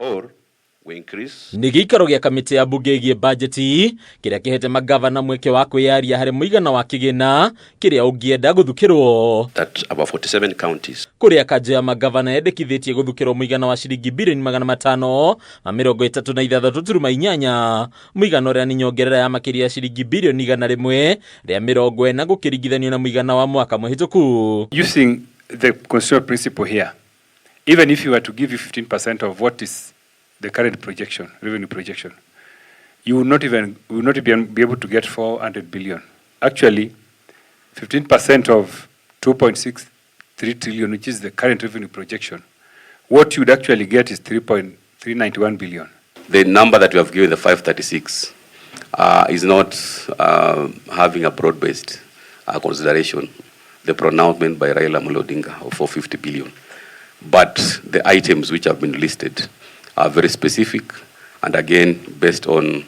Or we increase Nĩ gĩikaro gĩa kamĩtĩ ya mbunge ĩgiĩ bajeti kĩrĩa kĩhete magavana mweke wa kwĩyaria harĩ mũigana wa kĩgĩna kĩrĩa ũngĩenda gũthukĩrwo. That about 47 counties Kũrĩa kanjũ ya magavana yendekithĩtie gũthukĩrwo mũigana wa ciringi 536.8 bilioni, mũigana ũrĩa nĩ nyongerera ya makĩria ya ciringi 140 billion gũkĩringithanio na mũigana wa mwaka mũhĩtũku. Using the constitutional principle here, even if you were to give you 15% of what is the current projection, revenue projection, you will not even be able to get 400 billion. Actually, 15% of 2.63 trillion, which is the current revenue projection, what you would actually get is 3.391 billion. The number that we have given, the 536, is not having a broad-based consideration, the pronouncement by Raila Amolo Odinga of 450 billion. But the items which have been listed are very specific and again based on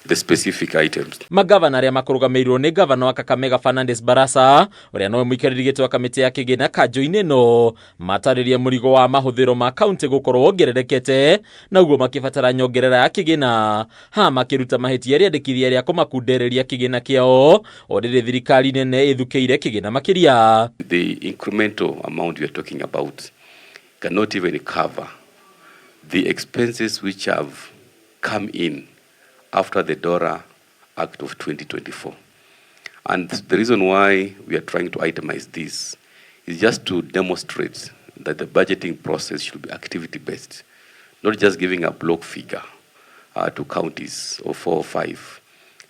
the specific items. Magavana arĩa makũrũgamĩrĩirwo nĩ gavana wa Kakamega Fernandes Barasa, ũrĩa nowe mũikarĩri gĩtĩ wa kamĩtĩ ya kĩgĩna kanjũ-inĩ ĩno, matarĩrie mũrigo wa mahũthĩro ma kaunti gũkorwo wongererekete na ũguo makĩbatara nyongerera ya kĩgĩna, haha makĩruta mahĩtia rĩandĩkithia rĩa kũmakundereria kĩgĩna kĩao o rĩrĩ thirikari nene ĩthukĩire kĩgĩna makĩria. The incremental amount we are talking about cannot even cover the expenses which have come in after the DORA Act of 2024. And the reason why we are trying to itemize this is just to demonstrate that the budgeting process should be activity based, not just giving a block figure to counties of four or five,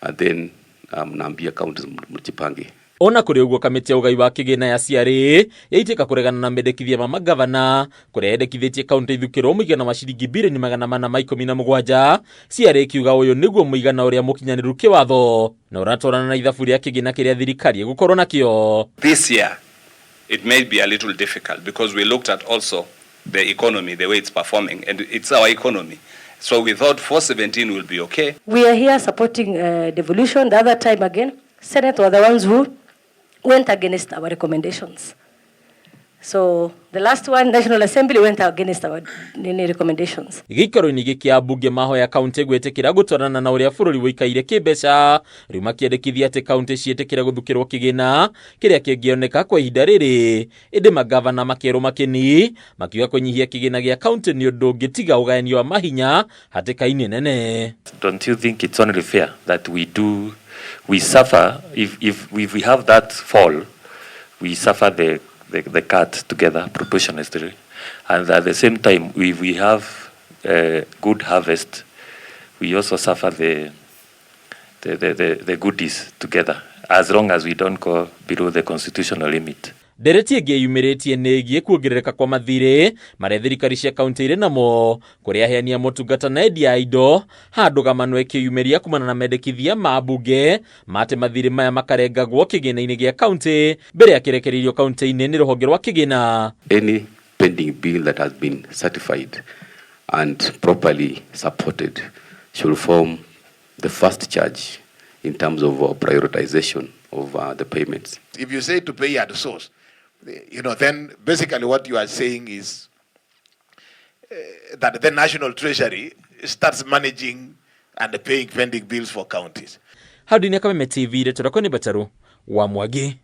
and then mnaambia counties mjipange. Ona kũrĩ ũguo, kamĩtĩ ya ũgai wa kĩgĩna ya CRA yaitĩka kũregana na mendekithia ma magavana, kũrĩa yendekithĩtie kaunti ithukĩrwo mũigana wa ciringi 417 bilioni. CRA ikiuga ũyũ nĩguo mũigana ũrĩa mũkinyanĩru kĩwatho na ũratwarana na ithabu rĩa kĩgĩna kĩrĩa thirikari ĩgũkorwo nakĩo. This year, it may be a little difficult because we looked at also the economy, the way it's performing, and it's our economy. So we thought 417 will be okay. We are here supporting devolution. The other time again, Senate were the ones who went against our recommendations. So the last one, National Assembly went against our nini recommendations. Gĩikaro-inĩ gĩkĩ ambunge mahoya kaunti gwĩtĩkĩra gũtwarana na ũrĩa bũrũri ũikaire kĩmbeca, rĩu makĩendekithia atĩ kaunti ciĩtĩkĩre gũthukĩrwo kĩgĩna kĩrĩa kĩngĩoneka kwa ihinda rĩrĩ, ĩndĩ magavana makerwo makĩni makiuga kũnyihia kĩgĩna gĩa kaunti nĩ ũndũ ũngĩtiga ũgayanio wa mahinya hatĩka-inĩ nene. Don't you think it's only fair that we suffer, if we have that fall, we suffer the cut together proportionately, and at the same time, if we have a good harvest, we also suffer the goodies together, as long as we don't go below the constitutional limit? Ndereti ĩngĩ yumĩrĩtie nĩ ĩgiĩ kuongerereka kwa mathirĩ marĩa thirikari cia kaunti irĩ namo kũrĩa aheani a motungata na endia a indo, handũ gamano ĩkĩyumĩria kumana na mendekithia ma mbunge ma atĩ mathirĩ maya makarengagwo kĩgĩna-inĩ gĩa kaunti mbere ya kĩrekereirio kaunti-inĩ nĩ rũhonge rwa kĩgĩna. Any pending bill that has been certified and properly supported should form the first charge in terms of prioritization of the payments. If you say to pay at source, then basically what you are saying is that the National Treasury starts managing and paying pending bills for counties. Hau ndini ya Kameme TV, rĩtwa rĩakwa nĩ Mbataru wa Mwangi.